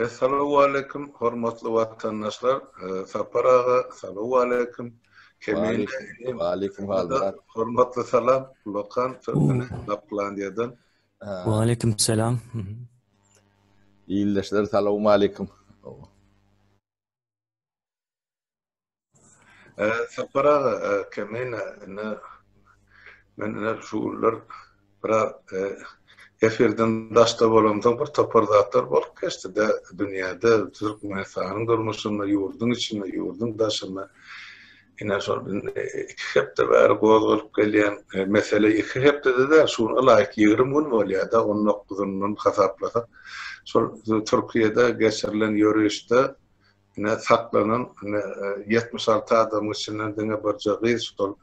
Essalawwaleýkim hormatly watandaşlar Sapar aga salowwaleýkim Kemine inim Waleýkim Halmyrat hormatly salam Ullakan Türkmen Laplandiýadan Waleýkim salam Ildeşler salowmaleýkim. Sapar aga, Kemine, ine, men ine şu günler biraz efirden daşda bolamsoň bir topar zatlar bolup geçdi-de dünýäde, Türkmenistanyň durmuşynda, ýurduň içinde, ýurduň daşynda. Ine şol indi iki hepde bäri gozgalyp gelýän mesele iki hepde-de däl, şu gün ylaýyk 20 gün bolýar-da, on dokuzyndan hasaplasak. Şol Türkiýede geçirilen ýörişde Ine saklanan ine 76 adamyň içinden diňe birje gyz şol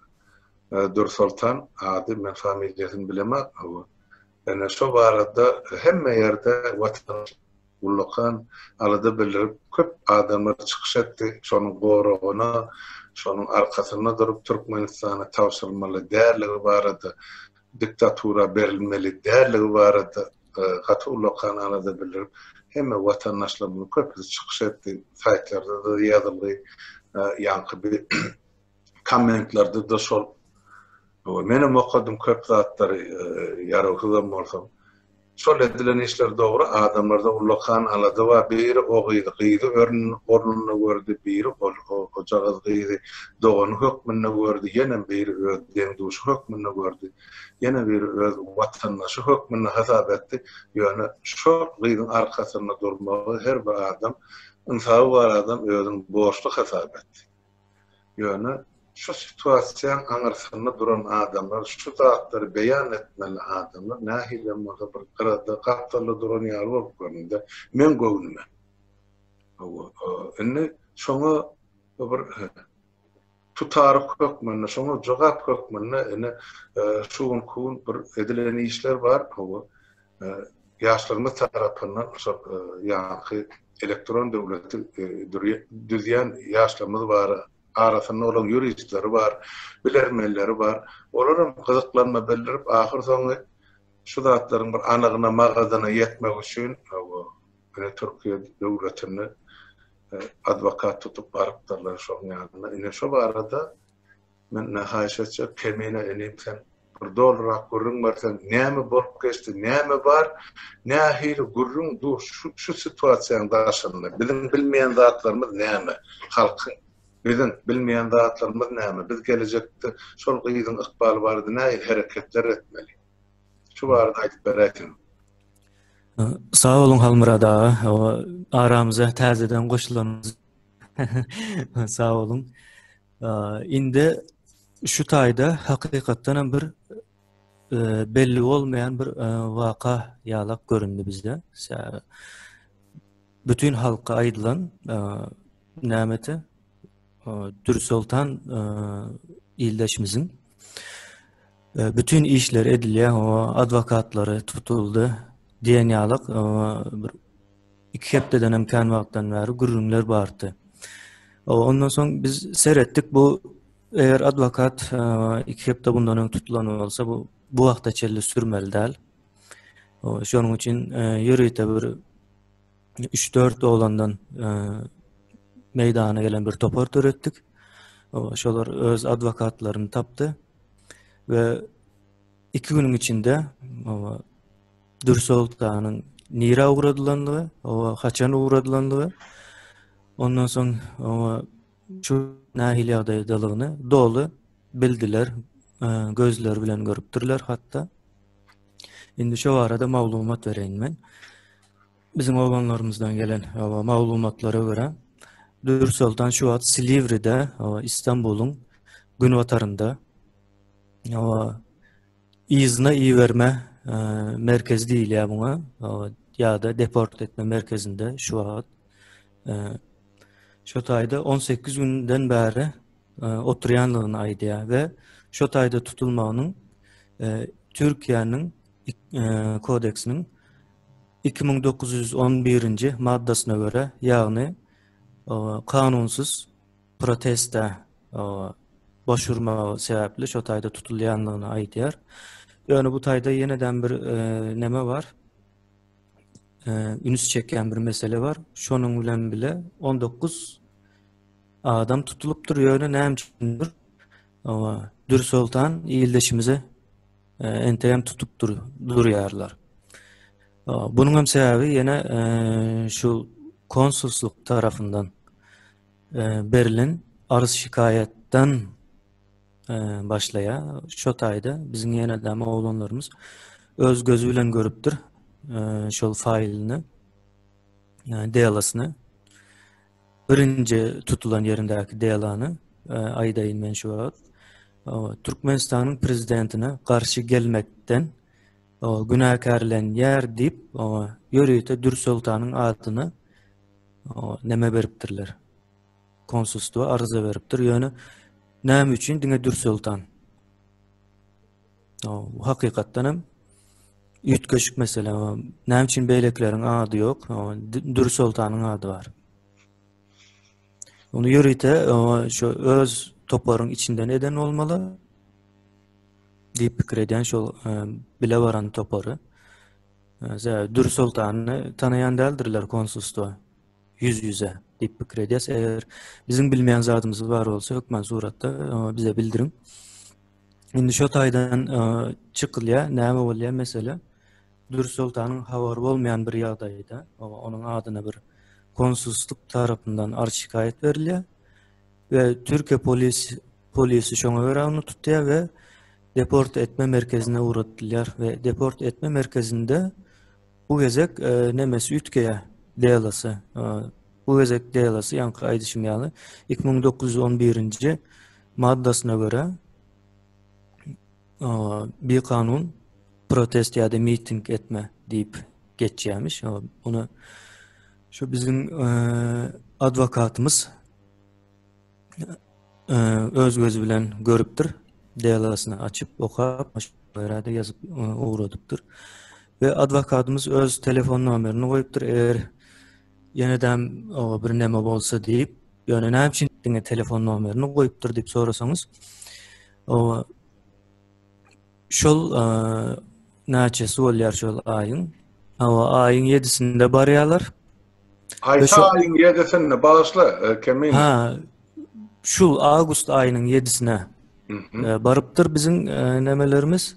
Dürsoltan ady men familiýasyny bilemok hawa. Ine şo barada hemme ýerde watan ullakan alada bildirip köp adamlar çykyş etdi şonuň goragyna şonuň arkasynda durup Türkmenistana tabşyrylmaly dälligi barada diktatura berilmeli dälligi barada gaty ullakan alada bildirip, hemme watandaşlarymyzyň köpüsi çykyş etdi, saýtlarda-da ýazyldy, ýaňky bir kommentlerde-de şol menem okadym köp zatlary, ýarawsyzam bolsam. Şol edilen işler dogry, adamlarda ullakan alada bar, biri o gyzy gyzy ornunda gördi, biri ojagaz gyzy dogany hökmünde gördi, ýenem biri öz deň-duşy hökmünde gördi. Ýene biri öz watandaşy hökmünde hasap etdi. Ýöne şol gyzyň arkasynda durmagy her bir adam, ynsaby bar adam özüniň borçly hasap etdi. Ýöne şu situasiýaň aňyrsynda duran adamlar, şu zatlary beýan etmeli adamlar nähilem bolsa bir gyrada, gapdalda duran ýaly bolup göründi meň göwnüme. Hawa, indi şoňa bir tutaryk hökmünde, şoňa jogap hökmünde ine şu günki gün bir edilen işler bar, hawa, ýaşlarymyz tarapyndan şol ýaňky elektron döwleti düzýän ýaşlarymyz bar, arasynda olaryň ýuristleri bar, bilermenleri bar. Olaram gyzyklanma bildirip, ahyrsoňy şu zatlaryň bir anygyna, magazyna ýetmek üçin, hawa, ine Türkiýe döwletinde adwokat tutup barypdyrlar şoň ýanyna. Ine şo barada men ine haýyş etjek, Kemine inim sen bir dolurak gürrüň berseň, näme bolup geçdi, näme bar, nähili gürrüň dur şu şu situasiýaň daşynda, biziň bilmeýän zatlarymyz näme, halkyň biziň bilmeýän zatlarymyz näme, biz gelejekde şol gyzyň ykbaly barada nähili hereketler etmeli? Şu barada aýdyp beräýseň. Sag boluň Halmyrat aga. Aramyza täzeden goşulanyňyz Sag boluň. Indi şu taýda hakykatdan hem bir e, belli bolmaýan bir e, waka ýalak göründi bizde. Bütün halka aýdylan e, nämeti Dürsoltan ildeşimiziň Bütün işler edilýär, o adwokatlary tutuldy diýen ýalyk bir iki hepdeden hem kän wagtdan bäri gürrüňler bardy. Ondan soň biz seretdik bu eger adwokat iki hepde bundan öň tutulan bolsa bu bu wagta çenli sürmeli däl. Şonuň üçin ýörite bir 3-4 oglandan meýdana gelen bir topar döretdik. Şolar öz adwokatlaryny tapdy we iki günüň içinde Dürsoltanyň nirä ugradylandygy, haçan ugradylandygy, ondan soň şu nähili ýagdaýdalygyny doly bildiler, gözleri bilen görüpdirler hatda. Indi şo barada maglumat bereýin men. Biziň oglanlarymyzdan gelen maglumatlara görä, Dürsoltan şu wagt Siliwride, Istanbulyň günbatarynda yzyna iberme merkezi diýilýär muňa, ýa-da deport etme merkezinde şu wagt. Şo taýda 18 günden bäri oturýanlygyny aýdýar we şo taýda tutulmagynyň Türkiýäniň kodeksiniň 2911-nji maddasyna görä, ýagny kanunsyz proteste boş urmagy sebäpli şo taýda tutulýanlygyny aýdýar. Ýöne bu taýda ýeneden bir neme bar. üns çekýän bir mesele bar. Şonuň bilen bile 19 adam tutulypdyr. Ýöne näme üçindir Dürsoltan ildeşimizi entegem tutup dur durýarlar. Bunuň hem sebäbi ýene şu konsulslyk tarapyndan berlen arz şikaýatdan başlaýar. Şo taýda biziň ýene de oglanlarymyz öz gözi bilen görüpdir şol faýlyny, delasyny. Birinji tutulan ýerindäki delany aýdaýyn men şu wagt. Türkmenistanyň prezidentine garşy gelmekden günäkärlenýär diýip, ýörite Dürsoltanyň adyna neme beripdirler. Konsulstwa arza beripdir. Ýöne näme üçin diňe Dürsoltan? Bu hakykatdan hem üýtgeşik mesele. Näme üçin beýlekileriň ady ýok? Dürsoltanyň ady bar. Ony ýörite şu öz toparyň içinden eden bolmaly diýip pikir edýän şol bile baran topary. Sebäbi Dürsoltany tanaýan däldirler konsulstwa. Ýüz-ýüze diýip pikir edýäs. Eger biziň bilmeýän zadymyz bar bolsa, hökman suratda bize bildiriň. Indi şo taýdan çykylýar, näme bolýar mesele? Dürsoltanyň habary bolmaýan bir ýagdaýda, onuň adyna bir konsulslyk tarapyndan arz-şikaýat berilýär we Türkiýe polis polisi şoňa görä ony tutýar we deport etme merkezine ugradylýar we deport etme merkezinde bu gezek nemesi üýtgeýär, delasy. Bu gezek delasy ýaňky aýdyşym ýaly 2911-nji maddasyna görä bikanun protest ýa-da miting etme diýip geçýärmiş. Ony şu biziň adwokatymyz öz gözi bilen görüpdir. Delasyny açyp okap, görä-de ýazyp ugradypdyr. We adwokatymyz öz telefon nomerini goýupdyr. Eger ýenedem bir neme bolsa diýip, ýöne näme üçin diňe telefon nomerini goýupdyr diýip sorasaňyz, şol näçesi bolýar şol aýyň? Hawa, aýyň ýedisinde barýarlar. Haýsy aýyň ýedisinde? Bagyşla, e, Kemin. Ha, şu awgust aýynyň ýedisine e, barypdyr biziň e, nemelerimiz,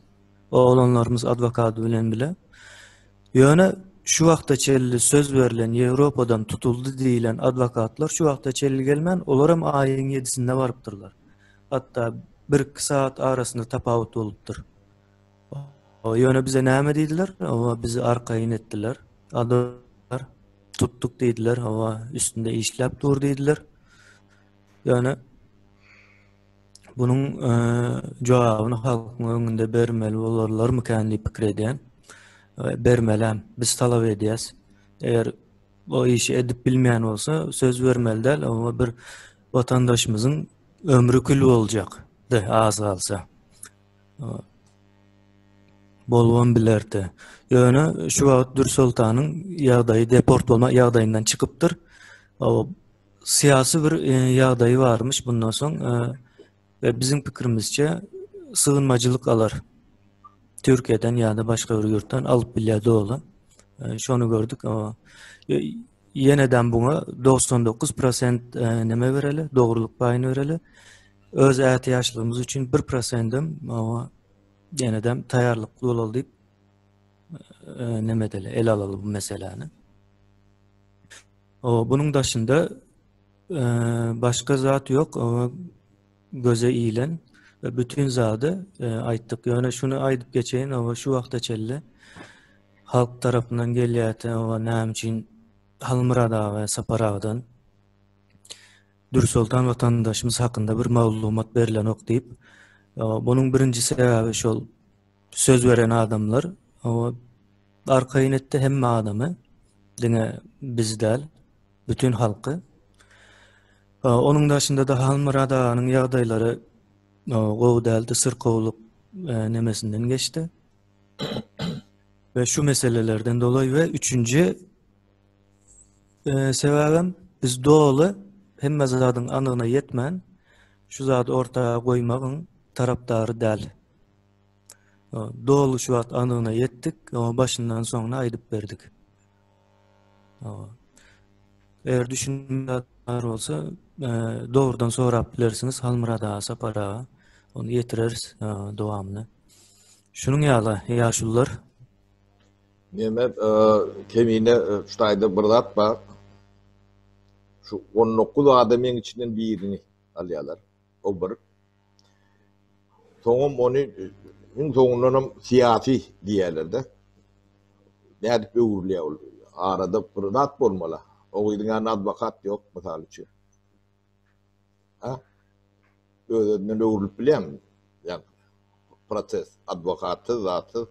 oglanlarymyz adwokat bilen bile. Ýöne şu wagta çenli söz berlen Ýewropadan tutuldy diýlen adwokatlar şu wagta çenli gelmän, olaram aýyň ýedisinde barypdyrlar. Hatda bir-iki sagat arasynda tapawut bolupdyr. Ýöne bize näme diýdiler? Hawa, bizi arkaýyn etdiler. Adamlar tutduk diýdiler. Hawa, üstünde işläp dur diýdiler. Ýöne bunuň e, jogabyny halkyň öňünde bermeli bolarlarmykan diýip pikir edýän. E, bermelem. Biz talap edýäs. Eger o işi edip bilmeýän bolsa, söz bermeli däl. Oňa bir watandaşymyzyň ömri kül boljakdy az galsa. Bolubam bilerdi. Ýöne şu wagt Dürsoltanyň ýagdaýy deport bolma ýagdaýyndan çykypdyr. Syýasy bir e, ýagdaýy barmyş bundan soň e, we biziň pikirimizçe sygynmajylyk alar. Türkiýeden ýa-da başga bir ýurtdan alyp bilýär doly. E, şony gördük. Ýeneden buňa 99% neme bereli, dogrulyk paýyny bereli. Öz ätiýaçlygymyz üçin bir prosendem ýenedem taýýarlykly bolaly diýip e, neme edeli, ele alaly bu meseläni. O bunuň daşynda e, başga zat ýok, o göze iýlen we bütün zady e, aýtdyk. Ýöne şuny aýdyp geçeýin, o şu wagta çenli halk tarapyndan gelýärdi, o näme üçin Halmyrat aga Sapar agadan Dürsoltan watandaşymyz hakynda bir maglumat berilenok diýip, bunuň birinji sebäbi şol söz beren adamlar arkaýyn etdi hemme adamy, diňe bizi däl, bütin halky. Onuň daşynda-da Halmyrat aganyň ýagdaýlary gowy däldi, syrkawlyk nemesinden geçdi. We şu meselelerden dolayı we üçünji Sebäbem biz doly hemme zadyň anygyna ýetmän, şu zady orta goýmagyň tarapdary däl. Doly şu wagt anygyna ýetdik, başyndan soňuna aýdyp berdik. Eger düşünmeýän bar bolsa, dogrudan sorap bilersiňiz Halmyrat aga, Sapar aga. Ony ýetireris dowamyny. Şunuň ýaly ýaşulular. Neme, Kemine şu taýda bir zat bar. Şu 19 adamyň içinden birini alýarlar. O bir. Soňam ony iň soňundanam syýasy diýýärler-de. Nädip öwrülýär ol? Arada bir zat bolmaly. O gyzyň ýanynda adwokat ýok, mysal üçin. Ha? Öz-özünden öwrülip bilýärmi? Ýa proses adwokatsyz, zatsyz.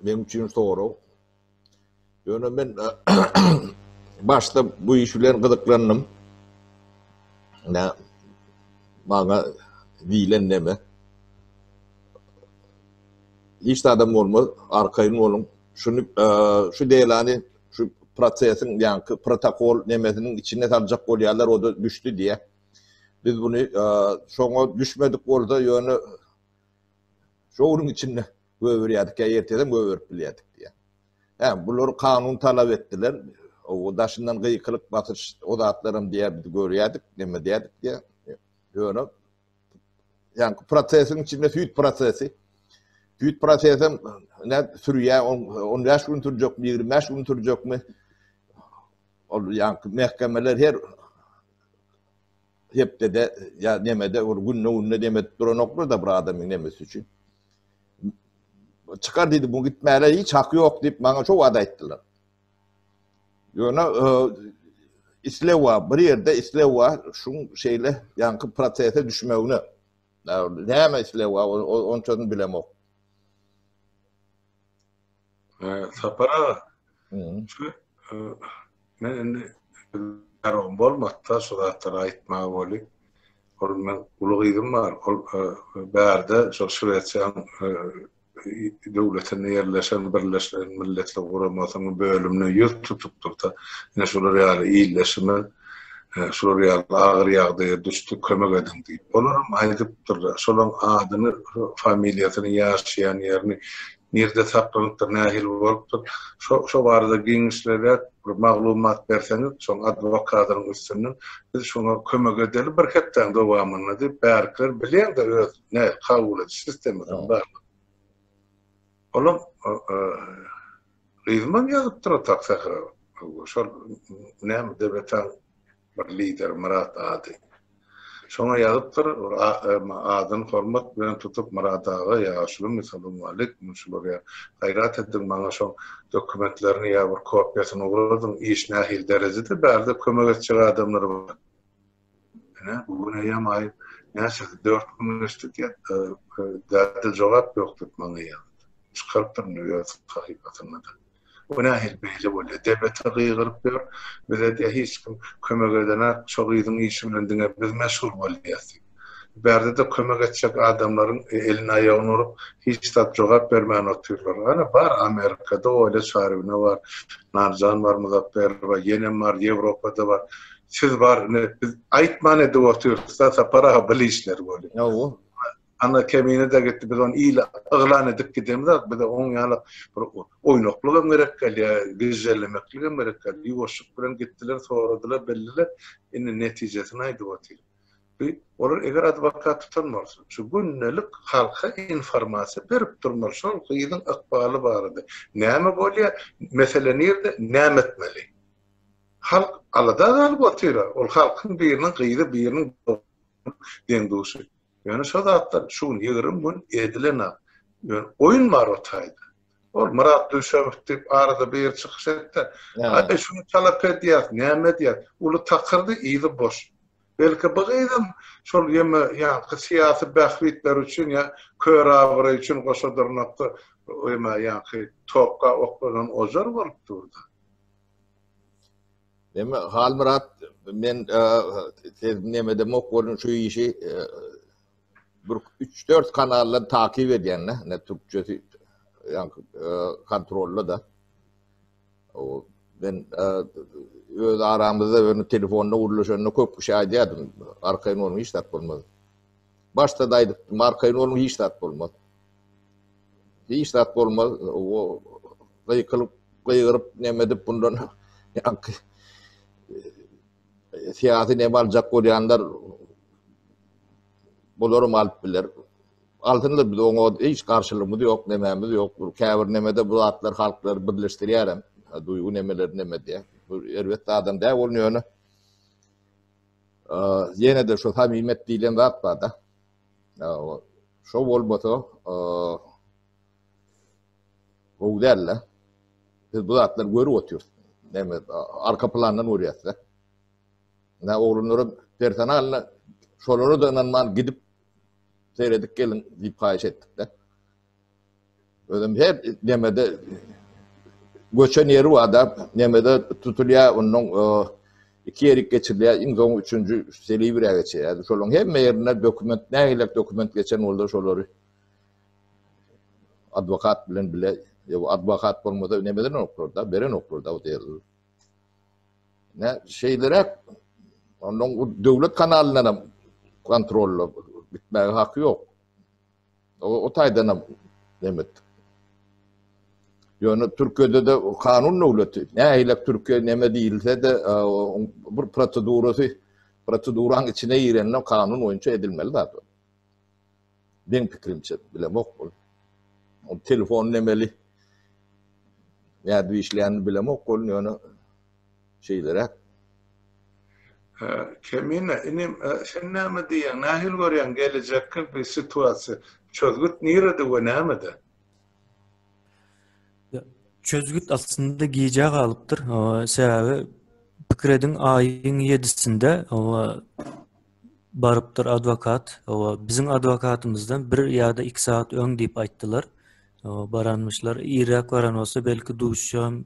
Meň üçin sorag. Ýöne men başda bu iş bilen gyzyklandym. Nä maňa diýlen neme? Hiç zadam bolmaz, arkaýyn boluň. Şuny şu delany şu prosesiň ýaňky protokol nemesiniň içine saljak bolýarlar, o-da düşdi diýýär. Biz buny şoňa düşmedik bolsa, ýöne şo günüň içinde Göberýärdik ýa ertirem göberip bilýärdik diýýär. Hä, bular kanun talap etdiler. O daşyndan gykylyk basyş o zatlaram diýýär biz görýärdik, neme diýýärdik diýýär. Ýöne ýaňky prosesiň içinde süýt prosesi. Süýt prosesem ne sürýär, 15 gün sürjekmi, 25 gün sürjekmi? Ol ýaňky mehkemeler her hepdede ýa nemede bir günde-günde dem edip duranoklar-da bir adamyň nemesi üçin. Çykar diýdi, bu gitmäge hiç haky ýok diýip maňa şo wagt aýtdylar. Ýöne e, isleg bar, bir ýerde isleg bar, şuň şeýle ýaňky prosese düşmegine. Näme isleg bar, onçasyny bilemok. Sapar aga, şu men indi garagym bolmady-da şu zatlary aýtmaga weli. Ol meň uly gyzym bar, ol bärde şol Şwesiýanyň döwletinde ýerleşen Birleşen Milletler Guramasynyň bölümine ýüz tutupdyr-da. Ine şular ýaly ildeşimiz şular ýaly agyr ýagdaýa düşdi, kömek ediň diýip. Olaram aýdypdyrlar. Şolaryň adyny, familiýasyny, ýaşaýan ýerini Nirde saklanypdyr, nähili bolupdyr? Şo şo barada giňişleräk bir maglumat berseňiz, şoň adwokadynyň üstünden biz şoňa kömek edeli bir hepdäň dowamynda diýip, bärkiler bilýäň-de öz nähili kabul ediş sistemasynyň barlygyny. Olam gyzymam ýazypdyr o tak sähra. Şol näme DBT-niň Bir lider Myrat ady. Şoňa ýazypdyr, adyny hormat bilen tutup Myrat aga ýaşulymy salowmaleýkum şular ýa gaýrat ediň maňa şoň dokumentlerini ýa bir kopiýasyny ugradyň iş nähili derejede bärde kömek etjek adamlar bar. Ine bu gün eýýäm aýyň näçesi dört gün geçdi diýýär däde jogap ýok diýip maňa ýazdy. Çykarypdyr indi öz sahypasynda-da. Bu nähili beýle bolýar? DBT gygyryp ýör, bize diýýär hiç kim kömek edenak, şo gyzyň işi bilen diňe biz meşgul bolýas diýip. Bärde-de kömek etjek adamlaryň elini aýagyny urup, hiç zat jogap bermän otyrlar. Ana bar Amerikada Olýa Çarywna bar, Narjan bar, Muzapberowa, ýenem bar, Ýewropada bar. Siz bar, ine biz aýtman edip otyrys-da Sapar aga bil işleri bolýar. Hawa. Ana Kemine-de gitdi, biz ony ile yglan edip gidemizok, bize oň ýaly bir oýnaklygam gerek gelýär, gijjellemekligem gerek gelýär. Ýuwaşlyk bilen gitdiler, soradylar, bildiler, indi netijesini aýdyp otyr. Bu olar eger adwokat tutan bolsa, şu gündelik halka informasiýa berip durmaly şol gyzyň ykbaly barada. Näme bolýar, mesele nirde, näme etmeli? Halk alada galyp otyr-a, ol halkyň biriniň gyzy, biriniň deň-duşy. Ýöne şo zatlar şu gün 20 gün edilenak. Ýöne oýun bar o taýda. Ol Myrat Duşemow diýip arada biri çykyş etdi. Aý şuny talap edýäs, näme edýäs? Uly takyrdy, yzy boş. Belki bu gyzam şol ýeme ýaňky syýasy bähbitler üçin ýa kör abraý üçin goşa dyrnakda ýeme ýaňky topga oklanan ojar bolup durdy. Neme Halmyrat men siz neme demok bolun şu işi bir 3-4 kanaldan takip edýän ne türkçesi ýa kontrolda da. O men öz aramyzda ýöne telefonda gürleşende köp kişi aýdýardym, arkaýyn boluň hiç zat bolmaz. Başda da aýdypdym, arkaýyn boluň hiç zat bolmaz. Hiç zat bolmaz. O gykylyp, gygyryp neme edip bundan ýaňky syýasy neme aljak bolýanlar bularam alyp biler. Alsynlar biz oňa hiç garşylygymyz ýok, nemämiz ýok. Käbir nemede bu zatlar halklary birleşdirýärem. Duýgy nemeleri neme edýär. Bu erbet zadam däl ol ýöne. Ýene-de şu samimiýet diýlen zat bar-da. Şo bolmasa gowy däl-de. Biz bu zatlary görüp otyrys. Näme arka plandan görýäs-de. Nä oglanlara personalna şolara-da ynanman gidip seredip geliň diýip haýyş etdik-de. Özem her nemede göçen ýeri bar-da, nemede tutulýar, ondan iki ýerik geçirilýär, iň soňy üçünji Seliwrä geçýär. Şolaryň hemme ýerinde dokument, nähili dokument geçen bolsa şolary adwokat bilen bile, ýa adwokat bolmasa nemeden oklar-da, beren oklar-da o ýerde. Ne şeýleräk ondan döwlet kanalyndan hem kontrolla gitmäge haky ýok. O, o taýdan hem demek. Ýöne Türkiýede-de kanun döwleti. Nähili Türkiýe neme diýilse-de, bir prosedurasy, proseduraň içine girende kanun boýunça edilmeli zat ol. Meň pikirimçe, bilemok ol. Ol telefon nemeli. Nädip işleýänini bilemok ol, ýöne şeýleräk. Kemine, inim, sen näme diýýäň, nähili görýäň gelejekki bu situasiýa, çözgüt nirede we nämede? Çözgüt aslynda gijä galypdyr. Sebäbi pikir ediň aýyň ýedisinde barypdyr adwokat. Biziň adwokatymyzdan bir ýa-da iki sagat öň diýip aýtdylar. Baranmyşlar. Irräk baran bolsa belki duşuşam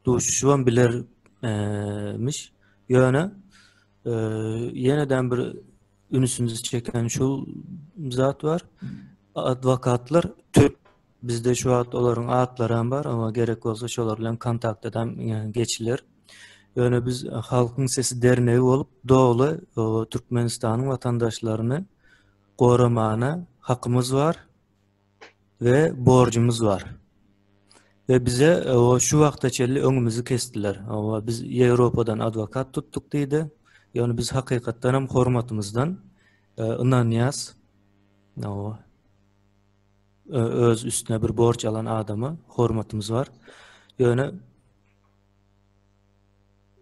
duşuşybam bilermiş. Ýöne ýeneden bir ünsümizi çeken şu zat bar. Adwokatlar türk bizde şu wagt olaryň atlary hem bar, amma gerek bolsa şolar bilen kontakta da geçiler. Ýöne biz Halkyň sesi dernegi bolup doly Türkmenistanyň watandaşlaryny goramana hakymyz bar. we borjumyz bar. We bize şu wagta çenli öňümizi kesdiler. Biz Ýewropadan adwokat tutduk diýdi. Ýöne biz hakykatdan hem hormatymyzdan ynanýas. Öz üstüne bir borç alan adama hormatymyz bar. Ýöne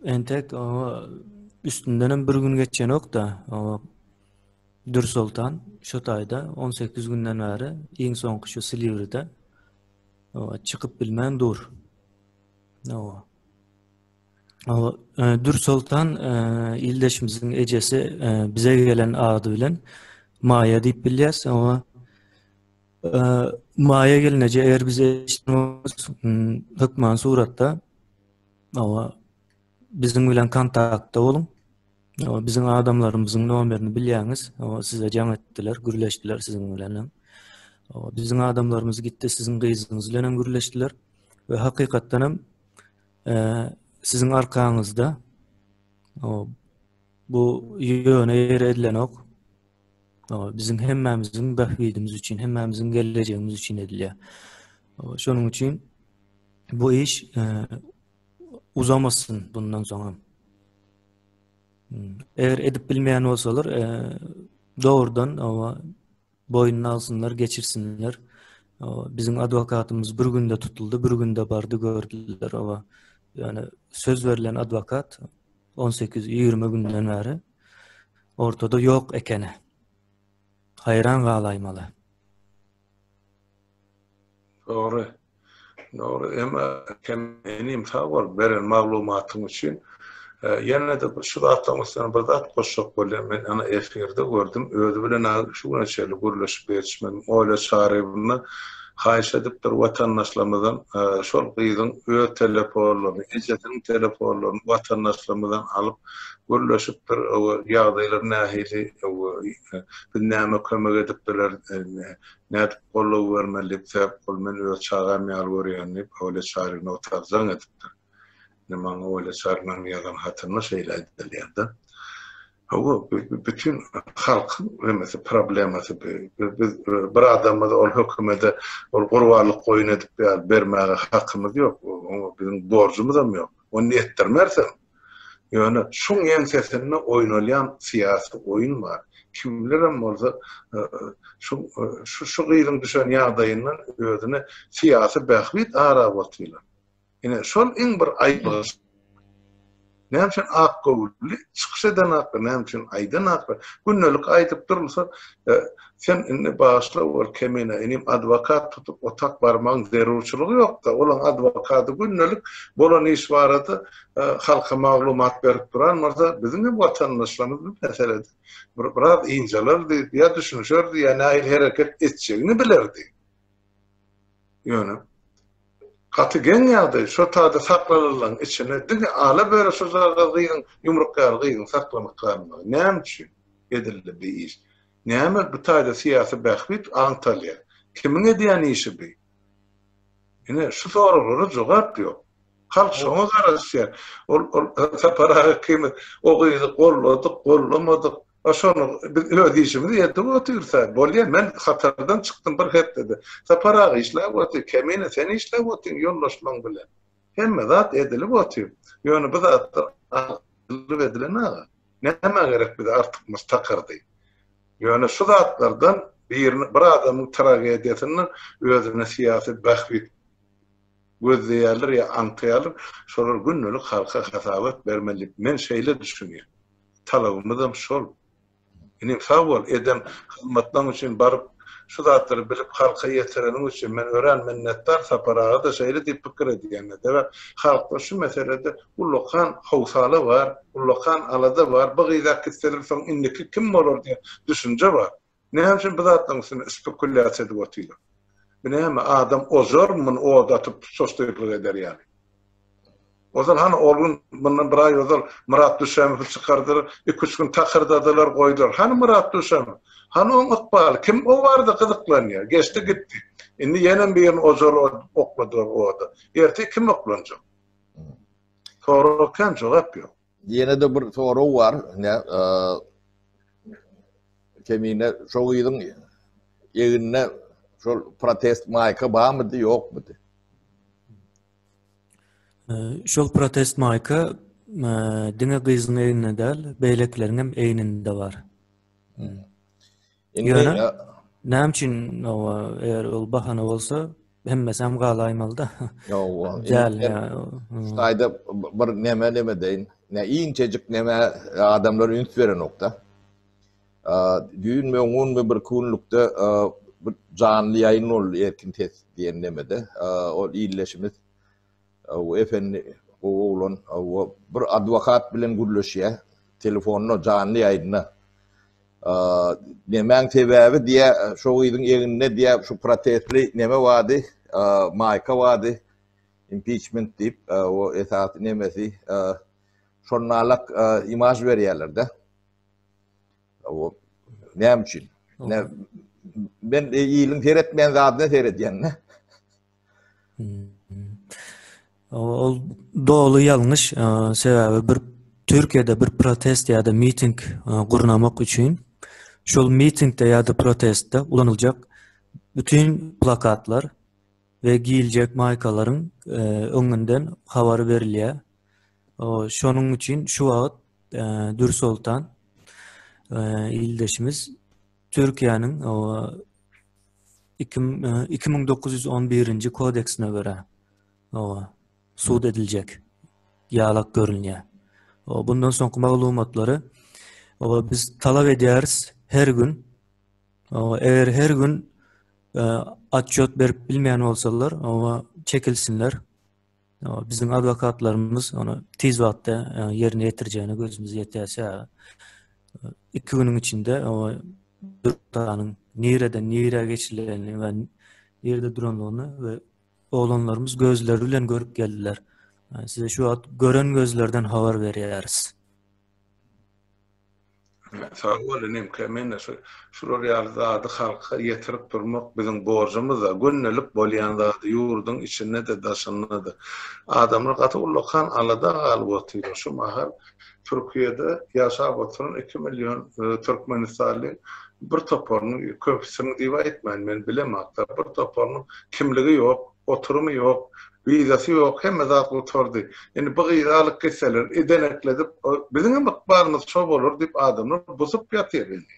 entek üstünden hem bir gün geçenok-da. Dürsoltan şu taýda 18 günden bäri iň soňky şu Siliwride çykyp bilmän dur. Owa. E, Dürsoltan e, ildeşimiziň ejesi e, bize gelen ady bilen Maýa diýip bilýäs. Owa. Maýa gelneje eger bizi eşitmeňiz hökman suratda owa biziň bilen kontaktda boluň. Biziň adamlarymyzyň nomerini bilýäňiz. Size jaň etdiler, gürleşdiler siziň bilen hem. Biziň adamlarymyz gitdi, siziň gyzyňyz bilen hem gürleşdiler. We hakykatdan hem e, siziň arkaňyzda bu ýöne ýere edilenok. Biziň hemmämiziň bähbidimiz üçin, hemmämiziň gelejegimiz üçin edilýär. Şonuň üçin bu iş e, uzamasyn bundan soň hem. Eger edip bilmeýän bolsalar, e, dogrudan owa boýnuna alsynlar, geçirsinler. Biziň adwokatymyz bir günde tutuldy, bir günde bardy gördüler owa. Ýani söz berlen adwokat 18-20 günden bäri ortada ýok ekeni. Haýran galaýmaly. Dogry. Dogry. Emma inim sag bol beren maglumatyň üçin. Ýene-de bir şu zatlaryň üstüne bir zat goşjak bolýan. Men ana efirde gördüm. Özi bilen şu güne çenli gürleşip ýetişmedim. Oýla Çaryýewna haýyş edipdir watandaşlarymyzdan şol gyzyň öz telefonlaryny, ejesiniň telefonlaryny watandaşlarymyzdan alyp gürleşipdir. Ýagdaýlar nähili, biz näme kömek edip bileris, Nädip goldaw bermeli diýip, sebäp ol meni öz çagam ýaly görýän diýip, Olýa Çaryna otag jaň edipdir. Indi maňa Olýa Çarynyň ýazan hatynda şeýle aýdylýar-da. Hawa, bütin halkyň nemesi, problemasy bu. Biz bir adamyzy ol hökümede ol gurbanlyk goýun edip ýaly bermäge hakymyz ýok. Oňa biziň borjumyzam ýok. Ony etdirmerisem. Ýöne şuň ýeňsesinde oýnalýan syýasy oýun bar. Kimlerem bolsa şu şu gyzyň düşen ýagdaýyndan özüne syýasy bähbit arap otyrlar. Ine, şol iň bir aýylganç. Näme üçin ak göwünli çykyş eden hakda, näme üçin aýdan hakda gündelik aýdyp durulsa, sen indi bagyşla ol Kemine inim adwokat tutup otak barmagyň zerurçylygy ýokda, olaň adwokady gündelik bolan iş barada halka maglumat berip duran bolsa, biziň hem watandaşlarymyz bu meselede biraz ynjalardy, ýa düşünişerdi, ýa nähili hereket etjegini bilerdi. Ýöne gaty geň ýagdaý, şo taýda saklanylanlaryň içinde diňe ala-böle şojagaz gyzyň, ýumruk ýaly gyzyň saklanyp galmagy. Näme üçin edildi bi iş? Näme bu taýda syýasy bähbit aňtalýar? Kimiň edýän işi bi? Ine, şu soraglara jogap ýok. Halk şoňa garaşýar. Ol ol Sapar aga ikimiz o gyzy golladyk, gollamadyk. A şony biz öz işimizi edip otyrys-a. Bolýa, men hatardan çykdym bir hepdede. Sapar aga işläp otyr, Kemine sen işläp otyň ýoldaşlaň bilen. Hemme zat edilip otyr. Ýöne bu zatlar akyl edilen aga. Nämä gerek bize artykmaç takyrdy. Ýöne şu zatlardan birini bir adamyň tragediýasyndan özüne syýasy bähbit gözleýärler ýa aňtaýarlar, şolar gündelik halka hasabat bermeli diýip men şeýle düşünýän. Talabymyzam şol. Inim sag bol, eden hyzmatlaň üçin baryp şu zatlary bilip halka ýetireniň üçin men örän minnetdar Sapar aga-da şeýle diýip pikir edýän sebäp halkda şu meselede ullakan howsala bar, ullakan alada bar, bu gyz äkitseler soň indiki kim bolar diýen düşünje bar. Näme üçin bu zatlaryň üstünde spekulýasiýa edip otyrlar? Bu näme, adam ojarmy muny oda atyp tutaşdyrlyk eder ýaly? Ozal hany ol gün mundan bir aý ozal Myrat Düşemowy çykardylar, iki-üç gün takyrdadylar, goýdular. Hany Myrat Düşemow? Hany oň ykbaly? Kim o barada gyzyklanýar? Geçdi gitdi. Indi ýenem birini ojar okladylar oda. Ertir kim oklanjak? Sorag kän, jogap ýok. Ýene-de bir sorag bar. Ne, Kemine şo gyzyň egninde şol protest maýka barmydy, ýokmydy? Şol protest maýka diňe gyzyň egninde däl, beýlekileriň hem egninde bar. Ýöne näme üçin eger ol bahana bolsa, hemmesem galaýmaly-da. Ýok, däl. Şu taýda bir neme neme deýin. Ne inçejik neme adamlar üns berenok-da. Düýn mi, öňňün mi bir günlükde bir janly ýaýyn boldy Erkin ses diýen nemede. Ol ildeşimiz o efendi gowy oglan o bir adwokat bilen gürleşýär telefonda janly ýaýynda. Nemäň sebäbi diýä şo gyzyň egninde diýä şu protestli neme bardy maýka bardy impiçment diýip o esasy nemesi şonalak imaž berýärler-de. O näme üçin? Men iliň seretmeýän zadyna seredýän-de. Ol doly ýalňyş, sebäbi bir Türkiýede bir protest ýa-da miting gurnamak üçin şol mitingde ýa-da protestde ulanyljak bütin plakatlar we giýiljek maýkalaryň öňünden habary berilýär. Şonuň üçin şu wagt Dürsoltan ildeşimiz Türkiýäniň 2911-nji kodeksine görä sud ediljek ýalak görünýär. Bundan soňky maglumatlary biz talap edýäris her gün. Eger her gün otçet berip bilmeýän bolsalar, çekilsinler. Biziň adwokatlarymyz ony tiz wagtda ýerine ýetirjegine gözümiz ýetýär. Sebäbi iki günüň içinde Dürtanyň nireden nirä geçilenini we nirede duranlygyny we oglanlarymyz gözleri bilen görüp geldiler. Size şu wagt gören gözlerden habar berýäris. Sag bol inim Kemine şu şular ýaly zady halka ýetirip durmak biziň borjumyzda gündelik bolýan zady ýurduň içinde-de daşynda-da adamlar gaty ullakan alada galyp otyrlar şu mahal. Türkiýede ýaşap oturan 2 million türkmenistanly bir toparynyň, köpüsiniň diýip aýtmaýyn, men bilemok-da, bir toparynyň kimligi ýok, oturymy ýok, wizasy ýok, hemme zat gutardy. Indi bu gyzy alyp gitseler, edenekledip, biziň hem ykbalymyz şo bolar diýip adamlar busup ýatyr indi.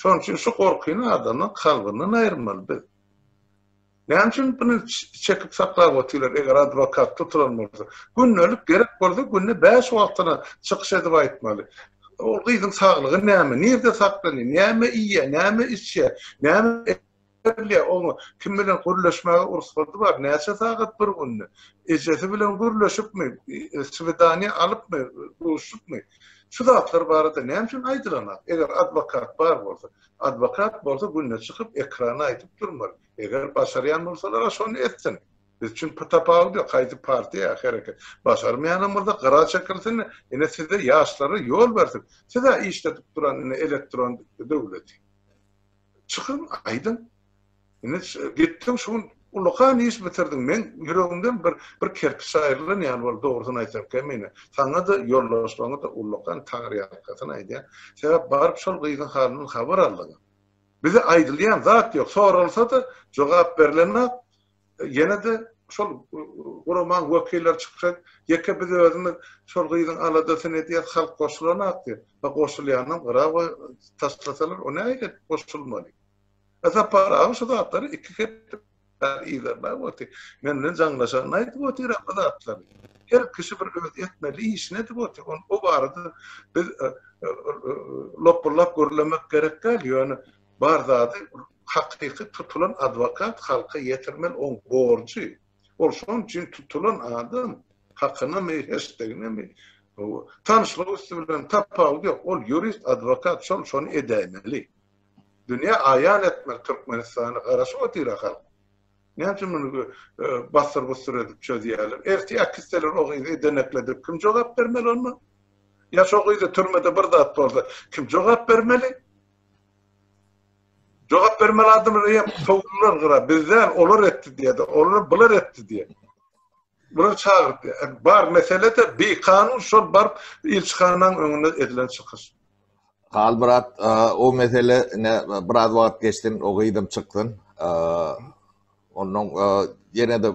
Şonuň üçin şu gorkyny adamlaryň kalbyndan aýyrmaly biz. Näme üçin buny çekip saklap otyrlar, eger adwokat tutulan bolsa? Gündelik gerek bolsa günde bäş wagtyna çykyş edip aýtmaly. Ol gyzyň saglygy näme, nirde saklanýar, näme iýýär, näme içýär, näme berilýär, oňa kim bilen gürleşmäge rugsady bar, näçe sagat bir günde, ejesi bilen gürleşipmi, swidaniýa alypmy, duşupmy? Şu zatlar barada näme üçin aýdylanok, eger adwokat bar bolsa? Adwokat bolsa günde çykyp ekrana aýdyp durmaly. Eger başarýan bolsalar-a şony etsin. Biz üçin tapawudy ýok, haýsy partiýa, hereket. Başarmaýanam bolsa gyra çekilsin, ine size ýaşlara ýol bersin. Siz-ä işledip duran ine elektron döwleti. Çykyň aýdyň. Ine gitdiň şu gün ullakan iş bitirdiň. Meň ýüregimden bir bir kerpiç aýrylan ýaly boldy dogrusyny aýtsam Kemine. Saňa-da ýoldaşlaryňa-da ullakan taňryýalkasyn aýdýan. Sebäp baryp şol gyzyň halyndan habar aldyň. Bize aýdylýan zat ýok. Soralsa-da jogap berlenok. Ýene-de şol guramaň wekilleri çykyş edip, ýeke biz özümiz şol gyzyň aladasyny edýäs, halk goşulanok diýip. Ha goşulýanam gyra taşlasalar o nähili goşulmaly? Sapar aga şu zatlary iki hepde bäri yzarlap otyr. Men bilen jaňlaşanda aýdyp otyr bu zatlary. Her kişi bir öz etmeli işini edip otyr. Ony o barada biz e, e, e, lopbullap gürlemek gerek däl, ýöne bar zady hakyky tutulan adwokat halka ýetirmeli oň borjy. Ol şonuň üçin tutulan adam hakynamy, heşdeginemi tanyşlyk üsti bilen tapawudy ýok. Ol ýurist, adwokat şol şony edäýmeli. Dünýä aýan etmeli Türkmenistany garaşyp otyra halk. Näme üçin muny bassyr bussyr edip çözýärler? Ertir äkitseler o gyzy edenekledip kim jogap bermeli onda? Ýa şo gyza türmede bir zat bolsa kim jogap bermeli? Jogap bermeli adamlar eýýäm sowdular gyra. Biz däl, olar etdi diýýär. Olar bular etdi diýýär. Bular çagyryp diýýär. Bar mesele-de bikanun şol baryp ilçihanaň öňünde edilen çykyş. Halmyrat, o mesele ine biraz wagt geçsin, o gyzam çyksyn. Ondan ýene-de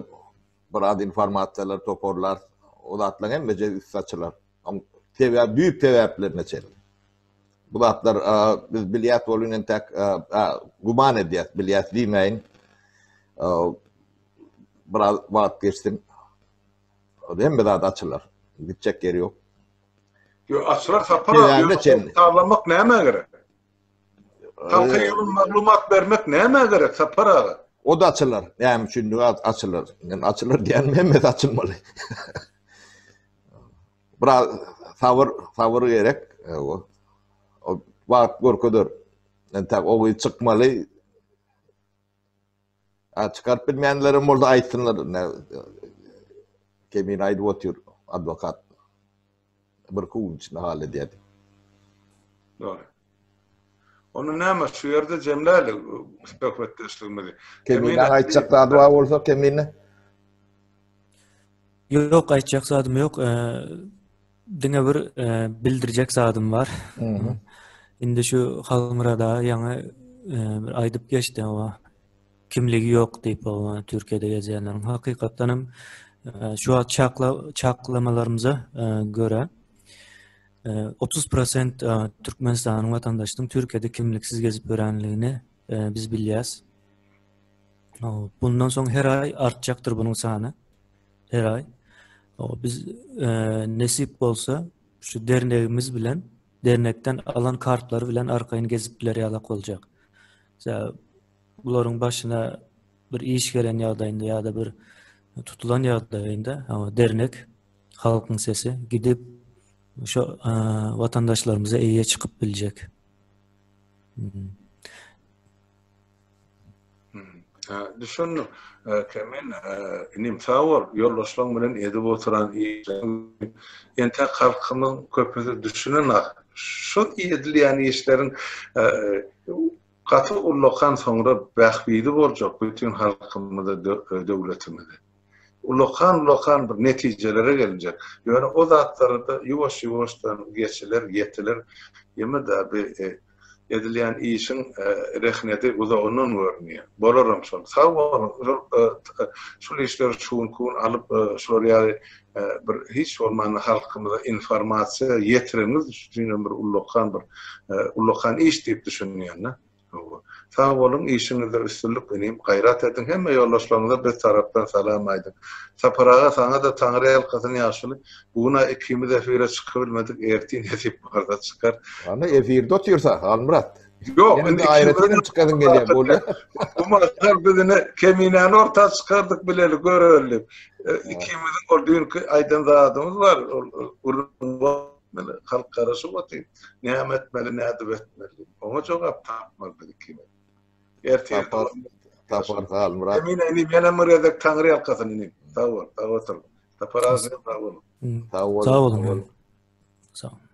biraz informasiýalar toparlar. O zatlaryň hemmesi üsti açylar. Sebäp, düýp sebäplerine çenli. Bu zatlar biz bilýäs welin entäk güman edýäs, bilýäs diýmäýin. Biraz wagt geçsin. Hemme zat açylar. Gitjek ýeri ýok. Ýok, açylar Sapar aga, ýöne sazlamak nämä gerek? Halka ýalňyş maglumat bermek nämä gerek Sapar aga? O-da açylar. Näme üçinligi açylar. Men açylar diýenim hemmesi açylmaly. Biraz sabyr, sabyr gerek. O wagt görkezer. Entäk o gyz çykmaly. A çykaryp bilmeýänlerem bolsa aýtsynlar. Kemine aýdyp otyr adwokat. Bir gün içinde hal edýär diýip. Dogry. Onda näme şu ýerde jemläli söhbetdeşligimizi. Kemine aýtjak zady bar bolsa Kemine. Ýok aýtjak zadym ýok. Diňe bir bildirjek zadym bar. Indi şu Halmyrat aga ýaňy bir aýdyp geçdi oba. Kimligi ýok diýip oba Türkiýede gezýänleriň. Hakykatdan hem şu wagt çakla çaklamalarymyza görä 30% Türkmenistanyň watandaşynyň Türkiýede kimliksiz gezip ýörenligini biz bilýäs. Bundan soň her aý artjakdyr bunuň sany. Her aý. Biz nesip bolsa şu dernegimiz bilen dernekden alan kartlary bilen arkaýyn gezip biler ýalak boljak. Bularyň başyna bir iş gelen ýagdaýynda ýa-da bir tutulan ýagdaýynda dernek halkyň sesi gidip şu watandaşlarymyza eýe çykyp biljek. Düşündim. Kemen, inim sag bol, ýoldaşlaryň bilen edip oturan işleriň entek halkymyň köpüsi düşünenok. Şu edilýän işleriň gaty ullakan soňra bähbidi boljak bütin halkymyza, döwletimize. Ullakan-ullakan bir netijelere gelinjek. Ýöne o zatlara-da ýuwaş-ýuwaşdan geçiler, ýetiler. Ýeme-de bi edilýän işiň rehnedi uzagyndan görünýär. Bolaram şol. Sag boluň. Şul işleri şu günki gün alyp, şular ýaly bir hiç bolmanda halkymyza informasiýa ýetireniňiz üçinem bir ullakan bir ullakan iş diýip düşünýän-de. Hawa. Sag boluň işiňizde üstünlik inim gaýrat ediň hemme ýoldaşlaryňyza biz tarapdan salam aýdyň. Sapar aga saňada Taňry ýalkasyn ýaşuly. Bu gün-ä ikimiz efire çykybilmedik ertir nesip bolsa çykar. Ana efirde otyrsa Halmyrat. Ýok indi aýratynam çykasyň gelýär bolýa. Bu mahal biz ine Keminäni orta çykardyk bileli göreli. Ikimiziň ol düýnki aýdan zadymyz bar ol gürrüň Mele halk garaşyp otyr. Näme etmeli, nädip etmeli? Oňa jogap tapmaly biz ikimiz. Ertir Sapar, Sapar Halmyrat. Emin inim, ýene bir gezek Taňry ýalkasyn inim. Sag bol, sag otur. Sapar aga sag bol. Sag bol. Sag boluň. Sag boluň.